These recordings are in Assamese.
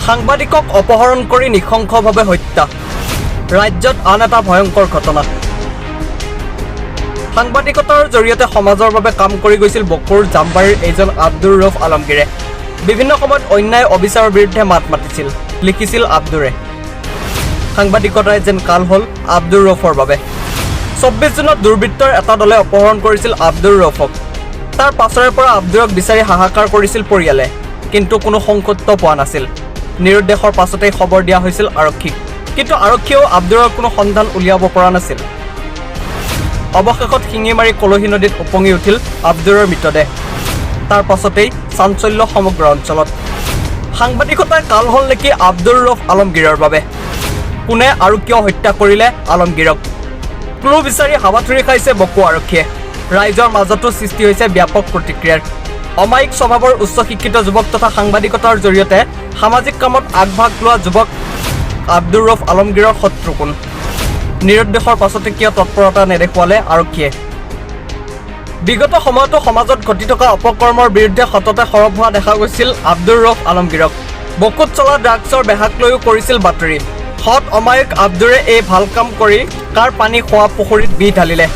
সাংবাদিকক অপহৰণ কৰি নৃশংসভাৱে হত্যা। ৰাজ্যত আন এটা ভয়ংকৰ ঘটনা। সাংবাদিকতাৰ জৰিয়তে সমাজৰ বাবে কাম কৰি গৈছিল বকোৰ জামবাৰীৰ এইজন আব্দুৰ ৰৌফ আলমগীৰে। বিভিন্ন সময়ত অন্যায় অবিচাৰৰ বিৰুদ্ধে মাত মাতিছিল, লিখিছিল আব্দুৰে। সাংবাদিকতাই যেন কাল হ'ল আব্দুৰ ৰৌফৰ বাবে। 24 জুনত দুৰ্বৃত্তৰ এটা দলে অপহৰণ কৰিছিল আব্দুৰ ৰৌফক। তাৰ পাছৰে পৰা আব্দুৰক বিচাৰি হাহাকাৰ কৰিছিল পৰিয়ালে, কিন্তু কোনো সংসূত্ৰ পোৱা নাছিল। নিৰুদ্দেশৰ পাছতেই খবৰ দিয়া হৈছিল আৰক্ষীক, কিন্তু আৰক্ষীয়েও আব্দুৰৰ কোনো সন্ধান উলিয়াব পৰা নাছিল। অৱশেষত শিঙিমাৰী কলহী নদীত উপঙি উঠিল আব্দুৰৰ মৃতদেহ। তাৰ পাছতেই চাঞ্চল্য সমগ্ৰ অঞ্চলত। সাংবাদিকতাই কাল হ'ল নেকি আব্দুৰ ৰৌফ আলমগীৰৰ বাবে? কোনে আৰু কিয় হত্যা কৰিলে আলমগীৰক? ক্লু বিচাৰি হাবাথুৰি খাইছে বকো আৰক্ষীয়ে। ৰাইজৰ মাজতো সৃষ্টি হৈছে ব্যাপক প্ৰতিক্ৰিয়াৰ। অমায়িক স্বভাৱৰ উচ্চ শিক্ষিত যুৱক তথা সাংবাদিকতাৰ জৰিয়তে সামাজিক কামত আগভাগ লোৱা যুৱক আব্দুৰ ৰৌফ আলমগীৰৰ শত্ৰু কোন? নিৰুদ্দেশৰ পাছতে কিয় তৎপৰতা নেদেখুৱালে আৰক্ষীয়ে? বিগত সময়তো সমাজত ঘটি থকা অপকৰ্মৰ বিৰুদ্ধে সততে সৰব হোৱা দেখা গৈছিল আব্দুৰ ৰৌফ আলমগীৰক। বকোত চলা ড্ৰাগছৰ বেহাক লৈও কৰিছিল বাতৰি। সৎ অমায়িক আব্দুৰে এই ভাল কাম কৰি কাৰ পানী খোৱা পুখুৰীত বিহ ঢালিলে?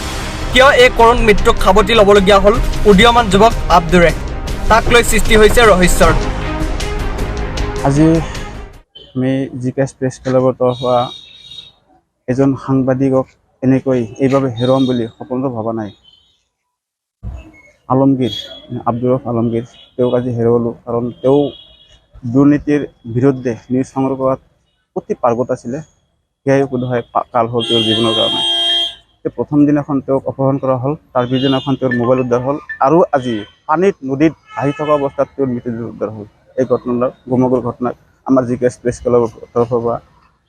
কিয় এই কৰুণ মৃত্যুক সাৱটি ল'বলগীয়া হ'ল উদীয়মান যুৱক আব্দুৰে? তাক লৈ সৃষ্টি হৈছে ৰহস্যৰ। আজি আমি জি কে এছ প্ৰেছ ক্লাবৰ তৰফৰ পৰা এজন সাংবাদিকক এনেকৈ এইভাবে হেৰুৱাম বুলি সপোনতো ভবা নাই। আলমগীৰ, আব্দুৰ ৰৌফ আলমগীৰ, তেওঁক আজি হেৰুৱালোঁ, কাৰণ তেওঁ দুৰ্নীতিৰ বিৰুদ্ধে নিউজ সংগ্ৰহ কৰাত অতি পাৰ্গত আছিলে। সেয়াই বোধহয় কাল হ'ল তেওঁৰ জীৱনৰ কাৰণে। সেই প্ৰথম দিনাখন তেওঁক অপহৰণ কৰা হ'ল, তাৰ পিছদিনাখন তেওঁৰ মোবাইল উদ্ধাৰ হ'ল আৰু আজি পানীত নদীত ভাহি থকা অৱস্থাত তেওঁৰ মৃতদেহ উদ্ধাৰ হ'ল। এই ঘটনাৰ সমগ্ৰ ঘটনাক আমাৰ জি কে এছ প্ৰেছ ক্লাবৰ তৰফৰ পৰা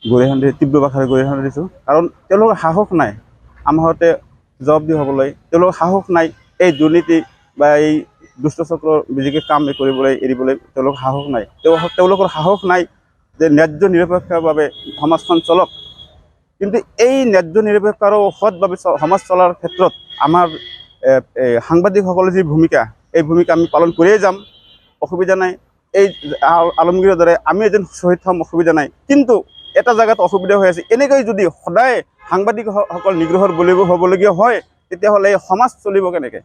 গৰিহণা দি, তীব্ৰ ভাষাৰে গৰিহণা দিছোঁ। কাৰণ তেওঁলোকৰ সাহস নাই আমাৰ সৈতে জবাব দি হ'বলৈ। তেওঁলোকৰ সাহস নাই এই দুৰ্নীতি বা এই দুষ্ট চক্ৰৰ যিকে কাম কৰিবলৈ এৰিবলৈ তেওঁলোকৰ সাহস নাই। তেওঁলোকৰ সাহস নাই যে ন্যায্য নিৰপেক্ষভাৱে সমাজখন চলক। কিন্তু এই ন্যায্য, নিৰপেক্ষ আৰু সৎভাৱে সমাজ চলাৰ ক্ষেত্ৰত আমাৰ এ, এ, সাংবাদিকসকলৰ যি ভূমিকা, এই ভূমিকা আমি পালন কৰিয়ে যাম, অসুবিধা নাই। এই আলমগীৰৰ দৰে আমি এজন শ্বহীদ হ'ম, অসুবিধা নাই। কিন্তু এটা জেগাত অসুবিধা হৈ আছে। এনেকৈ যদি সদায় সাংবাদিকসকল নিগ্ৰহৰ বলি হ'বলগীয়া হয়, তেতিয়াহ'লে এই সমাজ চলিব কেনেকৈ?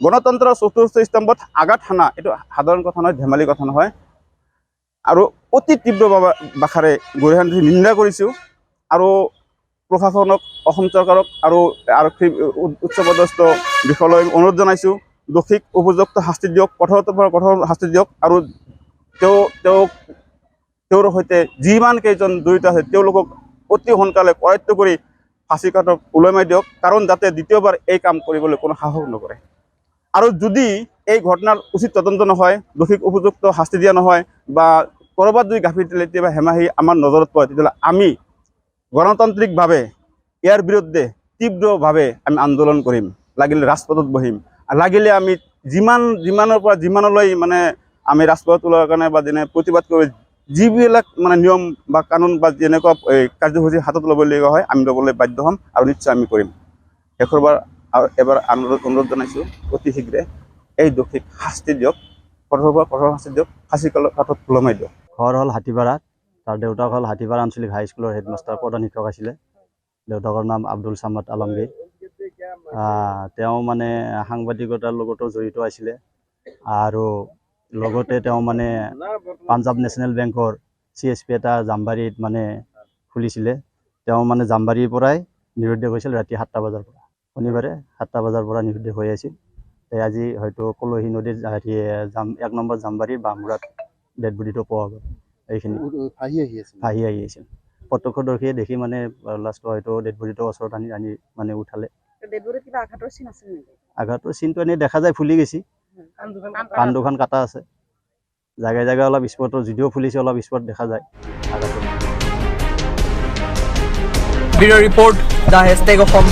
গণতন্ত্ৰৰ চতুৰ্থ স্তম্ভত আঘাত হানা এইটো সাধাৰণ কথা নহয়, ধেমালি কথা নহয়। আৰু অতি তীব্ৰ ভাষাৰে গৰিহণা দি নিন্দা কৰিছোঁ আৰু প্ৰশাসনক, অসম চৰকাৰক আৰু আৰক্ষী উচ্চপদস্থ বিষয়ালৈ অনুৰোধ জনাইছোঁ, দোষীক উপযুক্ত শাস্তি দিয়ক, কঠোৰতৰ পৰা কঠোৰ শাস্তি দিয়ক আৰু তেওঁ তেওঁক তেওঁৰ সৈতে যিমান কেইজন জড়িত আছে, তেওঁলোকক অতি সোনকালে কৰায়ত্ব কৰি ফাঁচী কাঠত ওলমাই দিয়ক, কাৰণ যাতে দ্বিতীয়বাৰ এই কাম কৰিবলৈ কোনো সাহস নকৰে। আৰু যদি এই ঘটনাৰ উচিত তদন্ত নহয়, দোষীক উপযুক্ত শাস্তি দিয়া নহয় বা ক'ৰবাত যদি গাফিলতি বা হেমাহি আমাৰ নজৰত পৰে, তেতিয়াহ'লে আমি গণতান্ত্ৰিকভাৱে ইয়াৰ বিৰুদ্ধে তীব্ৰভাৱে আমি আন্দোলন কৰিম। লাগিলে ৰাজপথত বহিম, আৰু লাগিলে আমি যিমানৰ পৰা যিমানলৈ মানে আমি ৰাজপথত ওলোৱাৰ কাৰণে বা যেনে প্ৰতিবাদ কৰি যিবিলাক মানে নিয়ম বা কানুন বা যেনেকুৱা এই কাৰ্যসূচী হাতত ল'বলগীয়া হয়, আমি ল'বলৈ বাধ্য হ'ম আৰু নিশ্চয় আমি কৰিম। শেষৰবাৰ আৰু এবাৰ অনুৰোধ জনাইছোঁ, অতি শীঘ্ৰে এই দোষীক শাস্তি দিয়ক, কঠোৰৰ পৰা কঠোৰ শাস্তি দিয়ক, ফাঁচী কাঠত ওলমাই দিয়ক। ঘৰ হ'ল হাতীপাৰাত। তাৰ দেউতাক হ'ল হাতীপাৰা আঞ্চলিক হাইস্কুলৰ হেডমাষ্টাৰ, প্ৰধান শিক্ষক আছিলে। দেউতাকৰ নাম আব্দুল চামাদ আলমগীৰ। তেওঁ মানে সাংবাদিকতাৰ লগতো জড়িত আছিলে আৰু লগতে তেওঁ মানে পাঞ্জাৱ নেশ্যনেল বেংকৰ চিএছপি এটা জামবাৰীত মানে খুলিছিলে। তেওঁ মানে জামবাৰীৰ পৰাই নিৰুদ্দেশ হৈছিল ৰাতি 7টা বজাৰ পৰা। শনিবাৰে 7টা বজাৰ পৰা নিৰুদ্দেশ হৈ আছিল। তে আজি হয়তো কলহী নদীৰ হেৰি 1 নম্বৰ জামবাৰীৰ বাঁহমুৰাত ডেড বডিটো পোৱা গ'ল। এইখিনি। ভাহি আহি আছিল? ভাহি আহি আছিল। প্ৰত্যক্ষদৰ্শীয়ে দেখি মানে লাষ্টত হয়তো ডেড বডিটো ওচৰত আনি আনি মানে উঠালে। ডেড বডিত কিবা আঘাতৰ চিন আছিল নেকি? আঘাতৰ চিনটো এনেই দেখা যায়, ফুলি গৈছে, কাণ দুখন কাটা আছে। জাগাই জাগাই অলপ স্পটৰ যদিও ফুলিছে, অলপ স্পট দেখা যায় আঘাতৰ। Bureau report, the hashtag Assam.